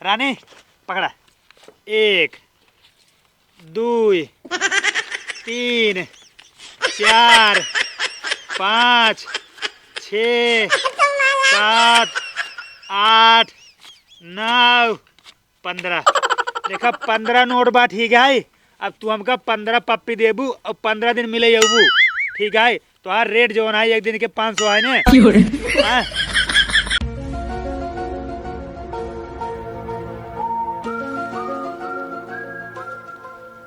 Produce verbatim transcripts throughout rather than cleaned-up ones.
रानी, पकड़ा। एक, दुई, तीन, चार, पाँच, छः, सात, आठ, नौ, पन्द्रह। देखा, पन्द्रह नोट बा, ठीक है। अब तू हमका पन्द्रह पप्पी देबू और पन्द्रह दिन मिले अबू, ठीक है। तोहार रेट जवन है, एक दिन के पाँच सौ है ने। क्यों रे? हाँ?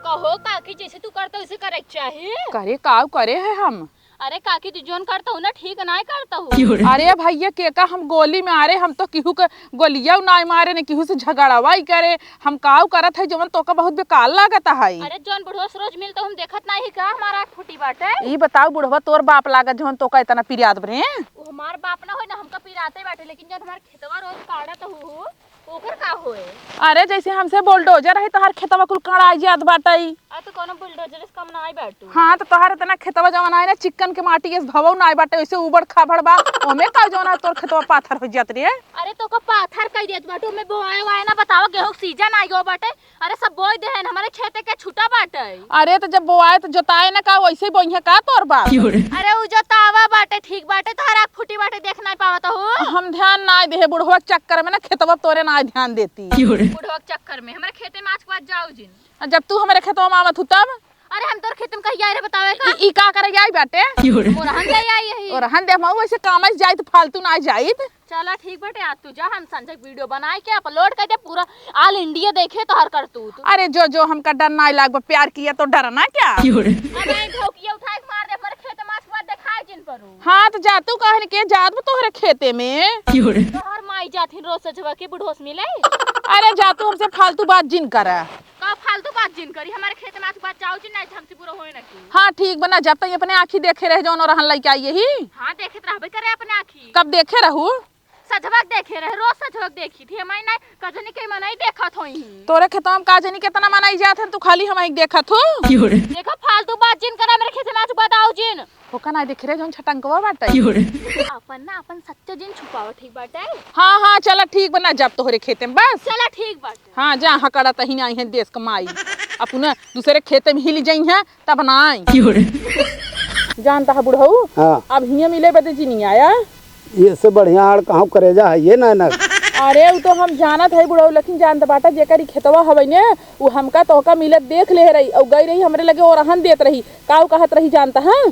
कहो काकी, जैसे तू करता वैसे करे के चाही। करे काऊ करे है हम। अरे काकी, तू जौन करता हूँ ना, ठीक नाय करता हूँ। क्यों रे? अरे भैया, के का हम गोली मारे, हम तो केहू के गोलिया नाय मारे, ने केहू से झगड़वा ही करे। हम काऊ करत है जवन तोका बहुत बेकार लागत है। अरे जौन बुढ़वा से रोज मिलता हूँ, हम देखत नाय ही का हमारा आँख फूटी बाटे। ई बताओ बुढ़वा, तोर बाप लागत जवन तोका इतना पिरियात बरे? वो हमार बाप ना होई ना, हमका पिराते बाटे, लेकिन जौन हमार खेतवा रोज काढ़त हूँ, ओकर का होए? अरे जैसे हमसे बुलडोजर है, तोहार खेतवा कुल कड़ाई जात बाटे। आ तो कोनो बुलडोजर से कम नाय बाटू। हाँ, तो तोहार इतना खेतवा जवन है ना, चिक्कन के माटी से भवो नाय बाटे, वैसे उबड़ खाबड़ बा। ओमे का जवन है, तोर खेतवा पाथर हो जात रे। अरे तो का पाथर कई देत बाटू, ओमे बोआए वाए ना, बतावा, गेहूं के सीजन आई गो बाटे। अरे सब बोई देहन, हमारे खेते के छुटा बाटे। अरे तो जब बोआए तो जोताए ना का, वैसे ही बोइहे का तोर बाप? क्यों रे? अरे उ जोतावा बाटे, ठीक बाटे, तोहरा फूटी बाटे, देख नाय पावत हो। हम ध्यान नाय देहे बुढ़वा के चक्कर में ना, खेतवा तोरे नाय ध्यान देती। क्यों रे? बुढ़वा के चक्कर में हमारे खेते में आज के बाद जाओ जिन। आ जब तू हमारे खेतवा में आवत हू तब? अरे हम तोर खेत में कहीं आई रहे बतावे का? ई, ई का करे आई बाटे? क्यों रे? ओरहन दे आई यही। ओरहन दे, हम वैसे काम से जाइत, फालतू ना जाइत। चला ठीक बाटे, आज तू जा, हम संजय वीडियो बनाए के अपलोड कर दे, पूरा ऑल इंडिया देखे तोहर करतूत। अरे जो जो, हमका डर ना लाग, प्यार किया तो डरना क्या? क्यों रे? अबे धोकिया उठा के मार दे, हमारे खेते में आज के बाद देखाए जिन परू। हाँ तो जा तू, कहन के जात बा तोहरे खेते में। क्यों रे? तोहर माई जाथिन रोज सजवा के बुढ़ोस मिले। अरे जा तू, हमसे फालतू बात जिन करा। का फालतू बात जिन करी, हमारे खेत में आज के बाद जाओ जिन, नहीं तो हमसे बुरा होए ना की। हाँ ठीक बा ना, जब तक अपने आँखी देखे रहे जौन ओरहन लइके आई यही। हाँ देखत रहबे करे अपने आँखी। कब देखे रहू? सजवक देखे रहे, रोज सजवक देखी थी, हमारी ना कजनी के मनई देखत होई ही। तोरे खेतवा में का जनी कितना मनई जात है, तू खाली हमही देखत हो। क्यों रे? देखो फालतू बात जिन करा, मेरे खेत में आज के बाद आओ जिन। ओका ना देखे रहे जौन छटंकवा बाटे। क्यों रे? अपन ना अपन सच्चा जिन छुपावा, ठीक बाटे? हाँ हाँ चला ठीक बा ना, जब तोहरे खेते में बस। चला ठीक बाटे। हाँ जा, हकड़ा तही ना आई है देश का माई, अपना दूसरे खेते में हिल जाई है तब ना आई। क्यों रे? जानता है बुढ़ऊ, हाँ। अब हियाँ मिले बदे जिन आया। ये से बढ़िया आड़ कहाँ करेजा है ये ना ना। अरे उ तो हम जानत है बुढ़ऊ, लेकिन जानत बाटा जेकर ई खेतवा हवे ने, उ हमका तोहका मिलत देख ले रही और गई रही हमरे लगे ओरहन देत रही। का उ कहत रही जानता है?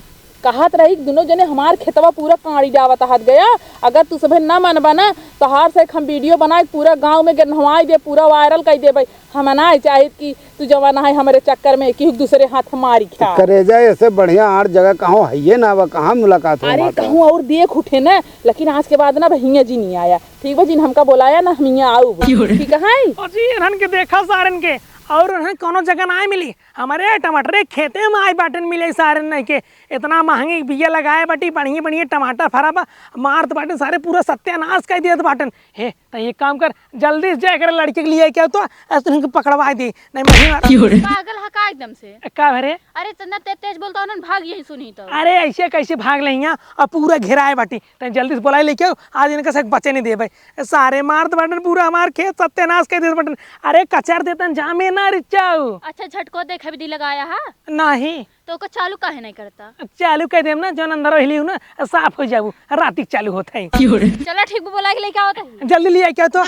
कहत रही कि दुनो जने हमार खेतवा पूरा काड़ी डावत हाथ गया, अगर तू सभे ना मनबा ना, तोहार से हम वीडियो बनाए के पूरा गाँव में गनवाई दे, पूरा वायरल कर देबे। हम ना चाहित कि तू जवान है हमरे चक्कर में कि दूसरे हाथ मारी खा। करेजा, ऐसे बढ़िया आड़ जगह कहाँ है ये ना बा, कहाँ मुलाकात हो अरे हमार तो? कहूँ और देख उठे ना, लेकिन आज के बाद ना हियाँ जिन आया, ठीक बा? जिन हमका बोलाया ना, हम हियाँ आउब। ठीक है? और जी इन्हन के देखा सारन के, और इन्हन कोनो जगह ना मिली। हमारे टमाटर खेते में आई बाटन मिले सारन नहीं के, इतना महंगी बिया लगाए बाटी, बढ़िया बढ़िया टमाटर फरा बा, मारत बाटन सारे, पूरा सत्यानाश कर दियत बाटन। हे, त एक काम कर, जल्दी से जाकर लड़के के लिए क्या तो, ऐसे तुमको पकड़वा दे, नहीं मैं मार। क्यों रे? पागल है का एकदम से? का भरे? अरे इतना ते-, तेज बोलता उन्होंने भाग यही सुनी तो। अरे ऐसे कैसे भाग ले यहाँ, अब पूरा घेराए बाटी, तैं जल्दी से बोलाई लेके आओ, आज इनका से बचे नहीं देबे। सारे मारत बाटन, पूरा हमार खेत सत्यानाश कर देत बाटन। अरे कचर देतन जामे ना रिचाऊ। अच्छा झटको देखे भी दी लगाया है? नहीं। तो ओकर चालू काहे नहीं करता? चालू कर देम ना, जौन अंदर हिली हूँ ना, साफ हो जाबू। राती के चालू होत है। चला ठीक बा, बोला के लेके आवत है। जल्दी ले आके आओ तो।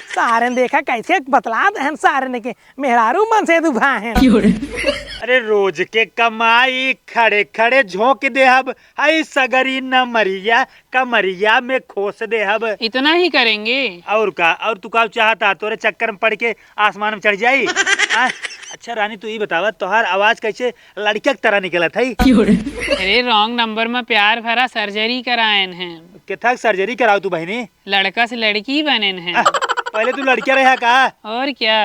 सारे ने देखा कैसे बतला दे हैं सारे ने के मेहरारू मन से दुभा हैं। अरे रोज के कमाई खड़े खड़े झोंक देहब, हई सगरी नमरिया कमरिया में खोस देहब। इतना ही करेंगे? और का, और तू का चाहता, तोरे चक्कर में पड़ के आसमान में चढ़ जाई? हाँ? अच्छा रानी, तू ई बतावा, तोहार आवाज कैसे लड़किया के तरह निकलत है? अरे रॉन्ग नंबर में प्यार भरा सर्जरी करायन है। केथा के सर्जरी कराओ तू बहिनी? लड़का से लड़की बनेन है। आह, पहले तू लड़किया रहा का? और क्या?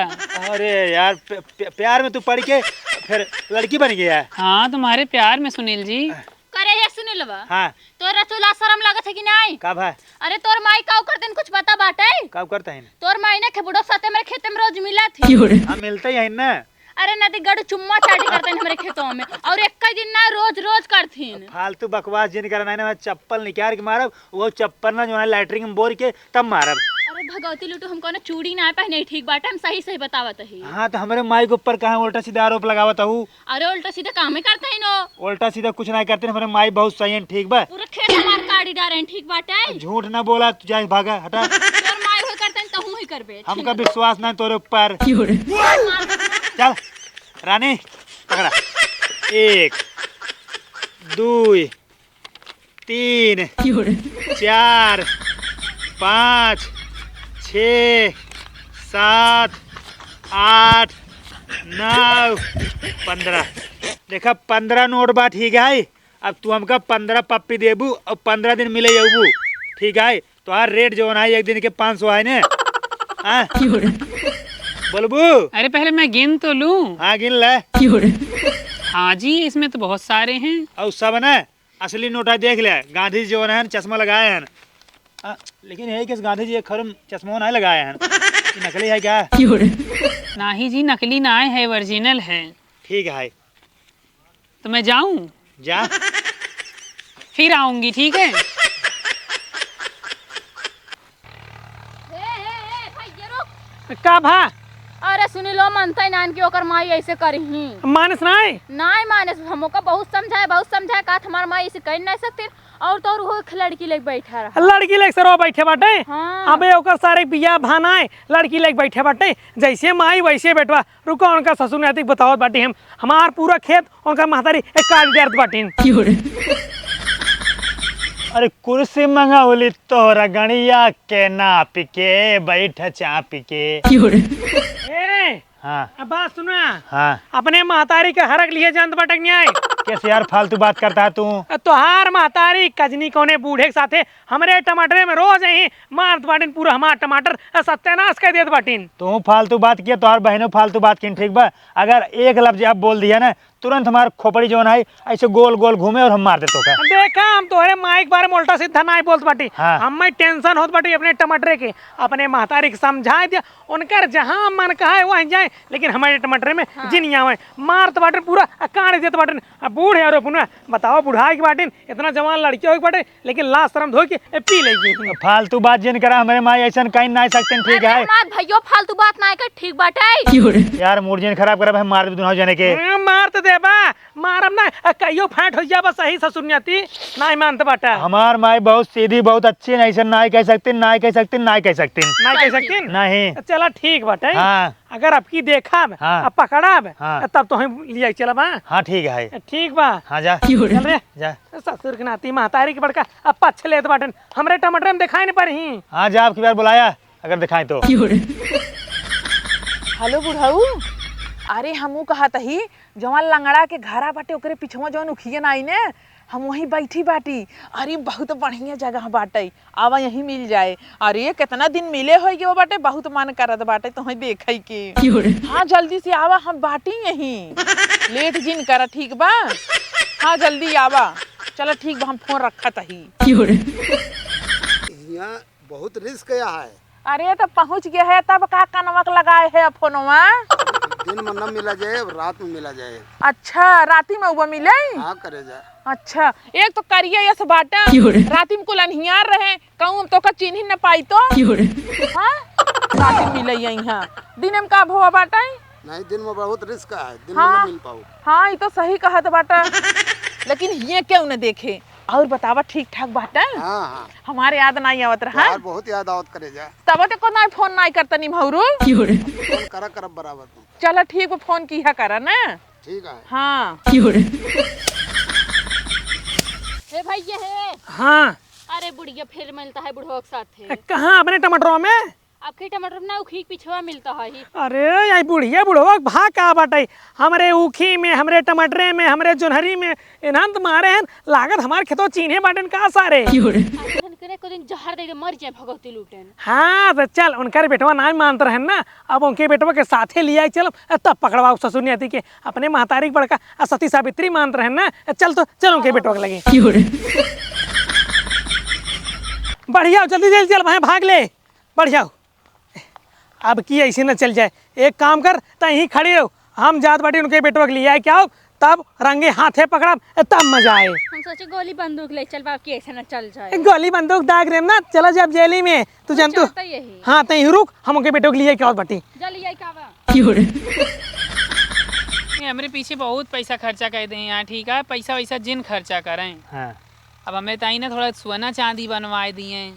अरे यार, प-, प-, प्यार में तू पड़ के फिर लड़की बन गया। हाँ, तुम्हारे प्यार में सुनील जी। करे ये सुनीलवा। हाँ। तोरा तो लाज शरम लागत है कि नहीं? का भा? अरे तोर माई का करते कुछ पता बाटे? का करते हैं? तोर माई ने खेबड़ो साथे मेरे खेते में रोज मिला थी। हाँ, मिलते ही है ना। अरे नदी गड़ू चुम्मा चाटी करते हैं हमारे खेतों में, और एक ही दिन ना, रोज रोज करतीन। फालतू बकवास जिन करना है ना, मैं चप्पल निकाल के मारब, वो चप्पल ना जो है लैट्रिन में बोर के तब मारब। अरे भगवती लूटू, हम कौनो चूड़ी ना पहने, ठीक बाटे, हम सही सही बतावत ही। हाँ, तो हमरे माई के ऊपर काहे उल्टा सीधा आरोप लगावत हऊ? अरे उल्टा सीधा काम ही करते हैं नो। उल्टा सीधा कुछ ना करते, हमरे माई बहुत सही है, ठीक बा? पूरा खेत हमार काटी डारे हैं, ठीक बाटे? झूठ ना बोला, तू जाए भागा, हटा। तोर माई होई करते हैं, तहूँ ही करबे, हमका ठीक। विश्वास ना तोरे ऊपर। चल रानी, पकड़ा। एक, दुई, तीन, चार, पाँच, छः, सात, आठ, नौ, पन्द्रह। देखा, पन्द्रह नोट बा, ठीक है। अब तू हमका पन्द्रह पप्पी देबू और पन्द्रह दिन मिले अबू, ठीक है। तोहार रेट जौन है, एक दिन के पाँच सौ है ने। हाँ? बोलबू? अरे, पहले मैं गिन तो लूं। हाँ, गिन ले। हाँ जी, इसमें तो बहुत सारे हैं। और सब ने असली नोटा देख ले, गांधी जी जौन है, चश्मा लगाए हैं। आ, लेकिन यही कि गांधी जी एक खरुम चश्मा नहीं लगाए हैं, ये नकली है क्या? नहीं जी, नकली ना है, ओरिजिनल है। ठीक है, तो मैं जाऊं? जा। फिर आऊंगी, ठीक है? ए, ए, ए, भाई, ये रुक। का भा? अरे सुनी लो, मनता ही नान की ओकर माई ऐसे करी ही। मानस नाय? नाय मानस, हम ओका बहुत समझाए, बहुत समझाए, का हमार माई ऐसे कर नहीं सकती। और तो और वो एक लड़की लेके बैठा रहा। लड़की लेके सरवा बैठे बाटे? हाँ। अबे ओकर सारे बियाह भा नाय, लड़की लेके बैठे बाटे। जैसे माई वैसे बेटवा। रुको, उनका ससुर नाती के बतावत बाटी हम। हमार पूरा खेत उनका महतारी एक काट देत बाटिन। अरे कुर्सी मंगावली तोहरा गणिया के नाप के, बैठ चाप के। ए, हाँ। अब बात सुना। हाँ। अपने महतारी के हरक लिए जानत बाटे कि नाय? कैसे यार फालतू बात करता है तू? तोहार महतारी कजनी कौने बूढ़े के साथे हमरे टमाटरे में रोज यही मारत बाटिन, पूरा हमार टमाटर सत्यानाश कर देत बाटिन। तू फालतू बात किया, तोहार बहनों फालतू बात किन, ठीक बा? अगर एक लफ्ज अब बोल दिया ना, तुरंत हमार खोपड़ी जौन है ऐसे गोल गोल घूमे और हम मार देतो का। देखा, हम तोहरे माई के बारे में उल्टा सीधा नाय बोलत बाटी। हाँ। हमें टेंशन होत बाटी अपने टमाटरे के, अपने महतारी के समझाए दिया, उनकर जहाँ मन कहे वहीं जाए, लेकिन हमारे टमाटरे में हाँ। जिन आवे, मारत बाटिन पूरा, आ काट देत बाटिन। अब बूढ़ है और अपना बताओ, बुढ़ाई के बाटिन, इतना जवान लड़की हो के बाटे, लेकिन लाज शरम धोई के, ए, पी लेगी। फालतू बात जिन करा, हमरे माई ऐसन कहीं ना सकते, ठीक अरे है? हमार भैयो फालतू बात ना कर, ठीक बाटे। यार, मूड जिन खराब करब, हम मार देब दुनों जने के। हाँ, मार तो देबा, मारब ना, आ, कहियो फाट हो जाबा सही ससुर नाती, नाय मानत बाटा। हमार माई बहुत सीधी, बहुत अच्छी, नहीं ऐसन नाय कह सकती, नाय कह सकती, नाय कह सकती। नाय कह सकती? नहीं। चला ठीक बाटे। हाँ। अगर अबकी देखब, हाँ। आ पकड़ब, हाँ। तब तो हम लिया चलब, हाँ? हाँ, ठीक है। ठीक बा। हाँ, जा। चल रे। जा। ससुर के नाती महतारी के बड़का अब पक्ष लेत बाटन। हमरे टमाटर में दिखाई नहीं पड़ही। हाँ, जा, अब की बार बुलाया, अगर दिखाई तो। हेलो बुढ़ऊ, अरे हमू कहत ही, जवन लंगड़ा के घरा बाटे ओकरे पिछवा जवन उखिया नाई ने, हम वहीं बैठी बाटी। अरे बहुत बढ़िया जगह बाटे, आवा यहीं मिल जाए। अरे केतना दिन मिले होई गयो बाटे, बहुत मन करत बाटे तोहे देखई के। हाँ जल्दी से आवा, हम बाटी यहीं, लेट जिन करा, ठीक बा? हाँ जल्दी आवा। चला ठीक बा, हम फोन रखत ही। हियाँ बहुत रिस्क है। अरे तो पहुँच गया है, तब का कनवा के लगाए है फोनवा? दिन में न मिला जाए, अब रात में मिला जाए। अच्छा, राती में वो मिले? हाँ करे जा। अच्छा, एक तो करिया यस बाटा, राती में कुल अन्हियार रहे, कहूँ हम तोका चिन्ही न पाई तो। हाँ? राती में मिले यहाँ, दिन में का भवा बाटा? नहीं, दिन में बहुत रिस्क है, दिन में हाँ। न मिल पाऊ। हाँ, ये तो सही कहत बाटा। लेकिन ये क्यों न देखे? और बतावा, ठीक ठाक बाटा? हाँ, हाँ। हमारे याद नहीं आवत रहा? यार, बहुत याद आवत करे जा। तब तो को नहीं फोन नहीं करता निमहूरू। फोन करा करब बराबर तू। चला ठीक बा, फोन किया करा ना। ठीक है। हाँ। ए भैया हे। हाँ। अरे बुढ़िया फिर मिलता है बुढ़वा के साथ है। ए, कहाँ अपने टमाटरों में? आपके टमाटर ना उखी के पिछवा मिलता है ही। अरे, यही बुढ़िया बुढ़वा के भा का बाटे? हमरे उखी में, हमरे टमाटरे में, हमरे जोन्हरी में, इन्हन त मारे हैं, लागत हमार खेतवा चीन्हे बाटेन का सारे? अरे, इन्हन के ने को दिन जहर दे के मर जाए भगवती लूटेन। हाँ, तो चल, उनकर बेटवा नाय मानत रहन ना, अब उनके बेटवा के साथे लिया चल, तब पकड़वाओ ससुर नियति के, अपने महतारी के बड़का आ सती सावित्री मानत रहन ना, चल तो, चल उनके बेटवा के लगे। बढ़िया, जल्दी, जल्दी चल, भाई भाग ले, बढ़िया। अब की ऐसे न चल जाए। एक काम कर, तहीं खड़ी रहो, हम जात बाटी उनके बेटवा के लिए आए, क्या हो, तब रंगे हाथे पकड़ब, तब मजा आए। हम सोचे गोली बंदूक ले चल बाप की ऐसे ना चल जाए। गोली बंदूक दाग रेम ना, चला जाब जेली में। तू हम जानतू? चाहता यही। हाँ, तई रुक, हम उनके बेटो के लिए क्या बाटी। जल्दी आई का बा? ये हमरे पीछे बहुत पैसा खर्चा कर दे हैं यहाँ, ठीक है? पैसा वैसा जिन खर्चा करें। हाँ। अब हमें ताई ना थोड़ा सोना चांदी बनवाए दिए।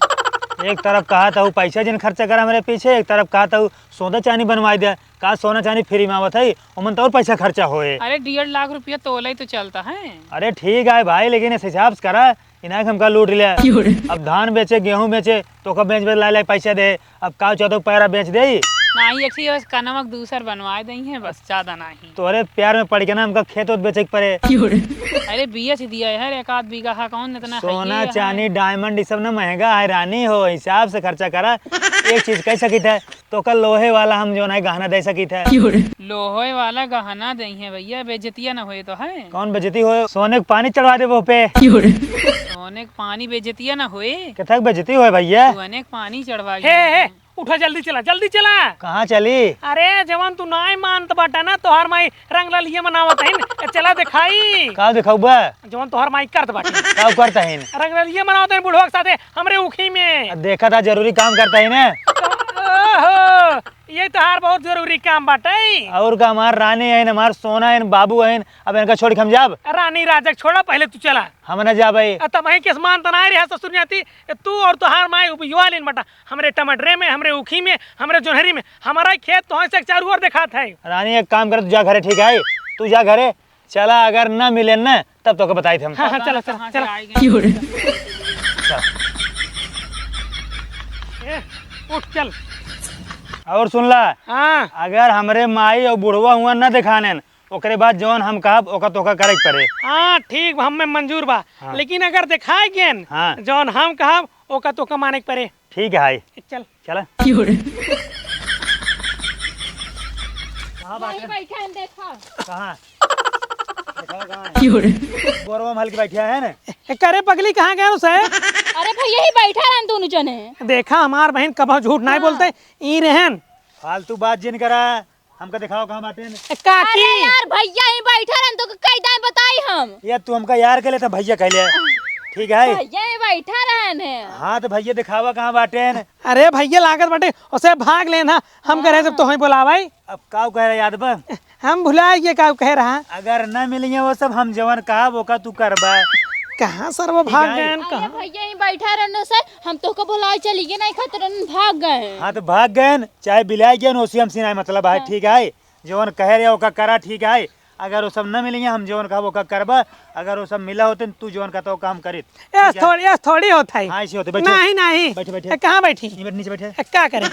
एक तरफ कहा था वो पैसा जिन खर्चा कर हमरे पीछे, एक तरफ कहा था वो सोना चांदी बनवाए दिया। का सोना चांदी फ्री में आवत है, ओमन तो और पैसा खर्चा होए। अरे, डेढ़ लाख रुपया तोला ही तो चलता है। अरे, ठीक है भाई, लेकिन इस हिसाब से करा, इन्हें हमका लूट लिया। अब धान बेचे, गेहूं बेचे, तो का बेच बेच ला ला पैसा दे। अब का चौदह पैरा बेच दे। नाही, एक ठे बस कनवा के दूसर बनवाए दई है, बस ज्यादा नाही। तोरे प्यार में पड़ के ना हमका खेत ओत बेचे के पड़े। अरे, बेच दिया है, एक आध बीघा है, कौन इतना है सोना, ये है। चांदी, डायमंड, ये सब ना महंगा है रानी हो, हिसाब से खर्चा करा। एक चीज कह सकित है, तो कल लोहे वाला हम जो ना गहना दे सकित है। लोहे वाला गहना दे है भैया, बेइज्जतिया ना होए तो है। कौन बेइज्जती होए? सोने के पानी चढ़वा देबो पे। सोने के पानी बेइज्जतिया ना होए। कितना बेइज्जती होए भैया? सोने के पानी चढ़वा हे, हे, उठा, जल्दी चला, जल्दी चला। कहाँ चली? अरे, जवन तू नाय मानत बाटा ना, तोहार माई रंगललिया मनावत हईन, चला देखाई। का देखाउबा? जवन तोहार माई करत बाटे। का करत हईन? रंगललिया मनावत हईन बुढ़वा के साथे, हमरे उखी में। देखा था, जरूरी काम करत हईन। ओहो, ये तोहार बहुत जरूरी काम बाटे। और का, हमार रानी हईन, हमार सोना हईन, बाबू हईन, अब इनका छोड़ के हम जाब? रानी राजा के छोड़ा, पहले तू चला। हम न जाबे। आ, तब वहीं केस मान तना रहा ससुर जाती, तू और तोहार माई उबियवा लेन बाटा। हमरे टमाटरे में, हमरे उखी में, हमरे जोन्हरी में, हमारा ही खेत तो है से चारू ओर देखात है। रानी, एक काम कर, तू जा घरे, ठीक है? तू जा घरे, चला, अगर ना मिले ना, तब तोके बताई थे हम। हाँ, हाँ, चला, चला, चला। ए, उठ, चल। और सुन ला, हाँ। अगर हमरे माई और बुढ़वा हुआ ना दिखाने, ओकरे बाद जौन हम कहब, ओका तोका करे के पड़े। हाँ, ठीक बा, हमें मंजूर बा। हाँ। लेकिन अगर देखाए गेन, हाँ। जौन हम कहब, ओका तोका माने के पड़े। ठीक है, हाय। चल। चला। कहाँ बाटे? वही बैठा है, देखा। कहाँ? देखा कहाँ है? बोरवा में हल्की बैठा है ना? ए, करे पगली, कहाँ गए उसे? अरे भैया, ही बैठा रहन दोनों जने। देखा, हमार बहन कबहूँ झूठ नहीं हाँ। बोलते, ई रहन। फालतू बात जिन करा। हमका देखावा कहाँ बाटेन। ए, काकी। अरे यार, भैया ही बैठा रहन, तो कई दाएं बताई हम। ये तू हमका यार कहले, तो भैया कहले। ठीक है। भैया ही बैठा रहन है। हाँ, तो भैया देखावा कहाँ बाटेन। अरे भैया लागत बाटे, उसे भाग लेन हा। हम कह रहे जब हाँ। तोहई बोलावाई। अब काऊ कह रहा याद बा? हम भुला गए काऊ कह रहा। अगर न मिलिए वो सब, हम जवन कहब ओका तू करबा। कहाँ सर वो ठीक भाग है। गए अरे कहाँ? भैया ही बैठा रहन सर, हम तोहका बोलाए चली गए, नहीं खातिर भाग गए। हाँ, तो भाग गए। चाहे बिलाइ गए, ओसी हमसे नाहीं मतलब है, हाँ। ठीक है? जवन कहे रहे ओका करा, ठीक है? अगर वो सब न मिलिए, हम जवन कहब ओका करबा। अगर वो सब मिला होते, तू जवन कहता वो काम करित। ऐस ठीक है? थोड़ी, ऐस थोड़ी होत है। हाँ, ऐसे होते, बैठो। नहीं, नहीं। बैठो, बैठो। ए, कहाँ बैठी? ये बैठ, नीचे बैठे। ए, का करे?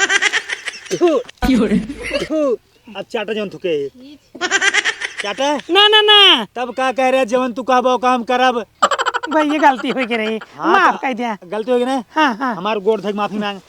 थू, थू। अब चाटा जवन थुके। चाटा? ना, ना, ना। तब का कह रहे, जवन तू कहबा ओका हम करब। भाई, ये गलती हो गई रही। हाँ, माफ तो कर दिया। गलती हो गई ना? हाँ, हाँ। हमार गोड़ धक माफी मांग।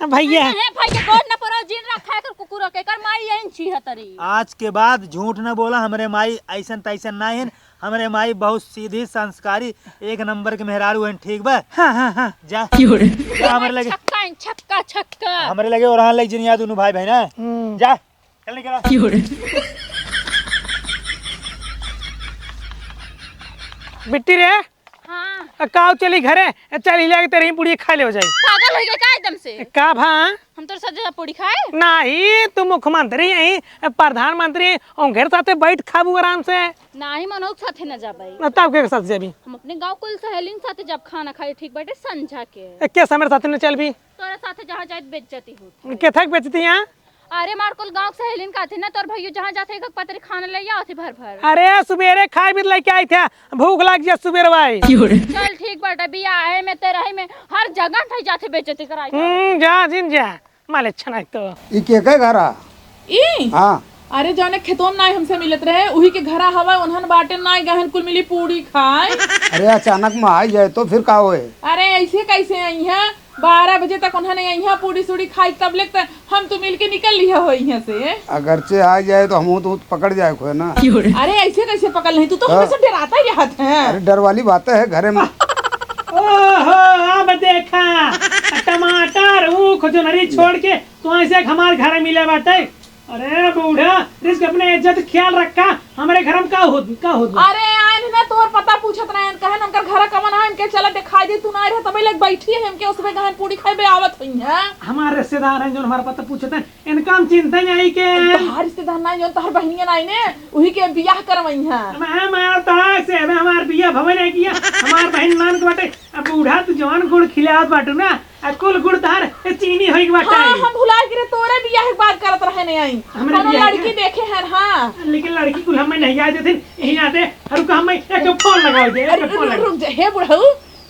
भैया। अरे भैया, गोड़ न परो, जिन रखा है कर कुकुर के, कर माई यहीं छी हतरी। आज के बाद झूठ न बोला, हमरे माई ऐसन तैसन ना हन। हमरे माई बहुत सीधी, संस्कारी, एक नंबर के मेहरारू हन, ठीक बा? हाँ, हाँ, हाँ। जा। जा हमरे लगे। छक्का, छक्का, छक्का। हमरे लगे ओरहन लग जिन याद उनु भाई बहन। हम्म। जा। चल निकल। बिट्टी रे। हाँ। आ, काव चली घरे, चल हिला के तेरे ही बुढ़िया खा ले हो जाई। पागल हो गया का एकदम से? का भा? हम तोर साथे पूड़ी खाए? नाही, तू मुख्यमंत्री यही, प्रधानमंत्री, उनके साथे बैठ खाबू आराम से। नाही, मनोज साथे न जाबे। न तब के साथ जाबी? हम अपने गाँव कुल सहेलिन साथे जब खाना खाए, ठीक बाटे, संझा के। ए, के समय साथे न चलबी? तोरे साथे जहाँ जाए बेइज्जती होत। केथक बेइज्जती यहाँ? अरे मार कुल गाँव के सहेलिन का थी ना, तोर भैया जहाँ जाते एक पतरी खाना ले आओ थी भर भर। अरे सुबेरे खाए भी लेके आई थे, भूख लाग जा सुबेरे भाई। चल ठीक बाटे, बियाहे में तेरही में हर जगह थे जाते बेइज्जती कराई। हम्म, जा जिन जा, माल अच्छा नहीं तो। ई के के घरा? ई? हाँ। अरे जौने खेतों में नाई हमसे मिलत रहे, उही के घरा हवा, उन्हन बाटे नाई गहन कुल मिली पूड़ी खाए। अरे अचानक में आई जाए तो फिर का होए? अरे ऐसे कैसे आई है? बारह बजे तक उन्होंने यहाँ पूड़ी सूड़ी खाई, तब ले त हम तो मिलके निकल लिया हो यहाँ से। अगरचे आ जाए तो हम तो पकड़ जाए को है ना। अरे ऐसे कैसे पकड़ नहीं, तू तो हाँ। हमेशा डराता ही रहत है। अरे डर वाली बात है घरे में। ओहो, अब देखा, टमाटर, ऊख, जोनरी छोड़ के तू ऐसे हमारे घर मिले बाटे। अरे बूढ़ा, रिस्क अपने इज्जत ख्याल रखा। हमरे घर में का होत, का होत बा? अरे आइन ना, तोर पता पूछत रहे, कहन उनकर घर कवन है, इनके चला दिखाई दे, तू ना रहे तबे लग बैठी है, हमके उसमें गहन पूरी खाए बे आवत हुई है। हमार रिश्तेदार हैं जो हमारा पता पूछत हैं, इनका हम चिंता नहीं आई के। तोहार रिश्तेदार नहीं, जो तोहार बहनिया नहीं ने, वही के बियाह करवई है। मैं मार ताक से, अबे हमार बियाह भवन है किया, हमार बहन मान के बाटे, अब बूढ़ा तू जवान गुड़ खिलावत बाटू ना, आ कुल गुड़ तार चीनी होई के बाटे। हाँ, हम भुला गिरे, तोरे बियाह के बात करत रहे ने आई। हमरे कोनो बियाह के? लड़की देखे हैं, हाँ। लेकिन लड़की कुल हमें नहीं आए देथिन, यही आते, अरे रुक, हमें एक फोन लगाओ दे, अरे एक फोन रुक, लगा। रुक जा, हे बुढ़ऊ,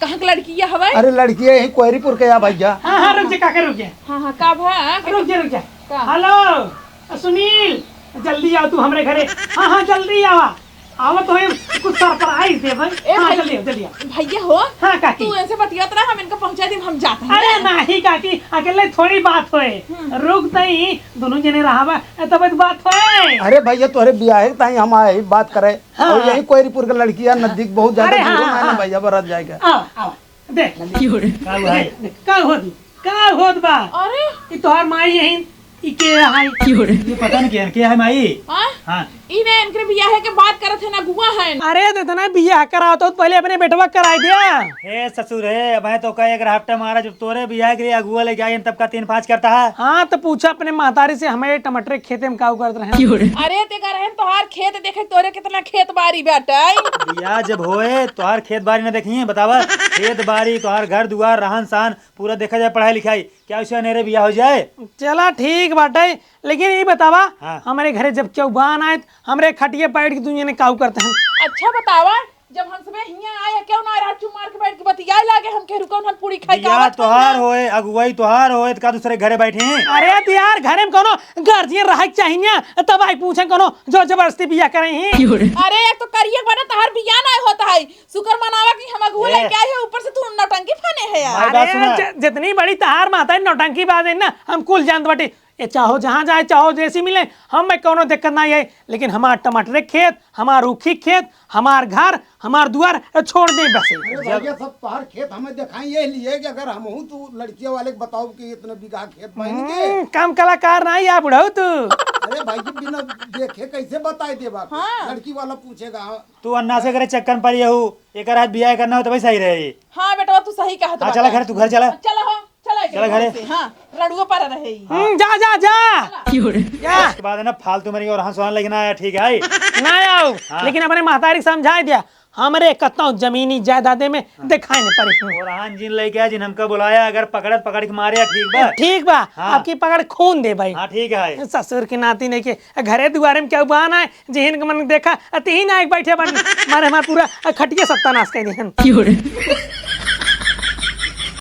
कहाँ के लड़किया हवे? अरे लड़किया यही कोहरीपुर के या भैया। हाँ, हाँ, रुक जा, काका, रुक जा। हाँ, हाँ, का भा? रुक जा, रुक जा। का? हेलो, सुनील, जल्दी आओ तू हमरे घरे। हाँ, हाँ, जल्दी आवा। आवत होए, कुछ सरप्राइज देबे। ए हाँ, भाई, जल्दी आओ, जल्दी आओ। भैया हो, हाँ, काकी। तू इनसे बतियात रहा, हम इनका पहुंचा देब, हम जात हैं। अरे नहीं काकी, अकेले थोड़ी बात होए। हम्म। रुक तई, दोनों जने रहाबा, तब तो बात होए। अरे भैया, तोहरे बियाह के ताई हम आए ही बात करे। हाँ। और यही कोहरीपुर के लड़किया नजदीक बहुत ज्यादा अरे दूर हाँ, है ना हाँ। भैया, बरत जाएगा। आओ, आओ, देख ले। का हुआ है? देख, देख, का होत, का होत बा? अरे। ई तोहार माई यही ई के है? की हो रे? ये पता नहीं के, के है माई? हाँ? हाँ। ई ने इनके बियाहे के बात करत है ना, अगुआ है। अरे तो इतना बियाह कराओ तो पहले अपने बेटवा कराई दिया। हे ससुर हे, अब है तो का एक हफ्ता मारा, जब तोरे बियाह के लिए अगुआ लेके आई तब का तीन पाँच करता है। हाँ तो पूछा अपने महतारी से, हमें टमाटर के खेते में काऊ करत रहे। की हो रे? अरे ते कह रहे हैं तोहार खेत देखे, तोरे कितना खेत बारी बाटे। बियाह जब होए तोहार खेत बारी ना देखिए, बतावा खेत बारी, तोहार घर दुआर, रहन सहन, पूरा देखा जाए, पढ़ाई लिखाई, क्या उसे अनेरे बियाह हो जाए? चला ठीक बाटे, लेकिन ई बतावा, हाँ। हमरे घरे जब केहू बान आए, हमरे खटिया बैठ के दुनिया ने काऊ करते हैं। अच्छा बतावा, जब हम सबे हियां आए, केहू ना रहा, चुप मार के बैठ के बतियाए लागे, हम के रुकन हम पूरी खाई बियाह खावत तोहार हई। होए, अगुवाई तोहार होए, त का दूसरे घरे बैठे हैं? अरे त यार, घरे में कोनो गार्जियन रहे के चाहिए ना, तब आई पूछे कोनो जोर जबरदस्ती बियाह करे ही। अरे एक तो करिए बना तहार बियाह ना होता है, शुक्र मनावा कि हम अगुआ ए। लेके आए हैं, ऊपर से तू नौटंकी फाने है यार। भाई, बात सुना। अरे, ज-, जितनी बड़ी तहार माता है, नौटंकी बाज है ना, हम कुल जानत बाटी। ये चाहो जहाँ जाए, चाहो जैसी मिले, हम में कौनो दिक्कत ना है, लेकिन हमार टमाटर के खेत, हमार ऊखी के खेत, हमार घर, हमार दुआर, ए, छोड़ दे बस। अरे जब भैया, सब तोहार खेत हमें दिखाई ये लिए कि अगर हमहू तू लड़किया वाले के बताओ कि इतने बीघा खेत बा इनके। हम्म, कम कलाकार ना है बुढ़ऊ तू। अरे भाई, बिना देखे कैसे बताए देबा? हाँ। लड़की वाला पूछेगा। तू अन्ना से करे चक्कर में पड़ी हऊ, एकर आज बियाह करना हो तो भाई सही रहे। हाँ बेटवा, तू सही कहत हाँ, बाटे। चला घर, तू घर चला। चला हो, चला चला घरे। घरे। हाँ, रड़ुआ पर रहे। हम्म, जा, जा, जा। चला। जा। उसके बाद है ना, फालतू में नहीं और हंसवान लेके ना आया, ठीक है? ना आओ, हाँ। लेकिन अपने महतारी के समझाए दिया, हमरे कतौ जमीनी जायदादे में दिखाई नहीं पड़ी। और हाँ, जिन लेके आया, जिन हमका बुलाया, अगर पकड़त पकड़ के मारे, ठीक बा? ठीक बा, हाँ। आपकी पकड़ खून दे भाई। हाँ, ठीक है। ससुर के नाती नहीं के, घरे दुआरे में केहू बान आए, जिहिन के मन देखा, अ, तिहिन आए बैठे बन, मारे हमार पूरा, अ, खटिया सत्यानाश कर दिहन। की हो रे?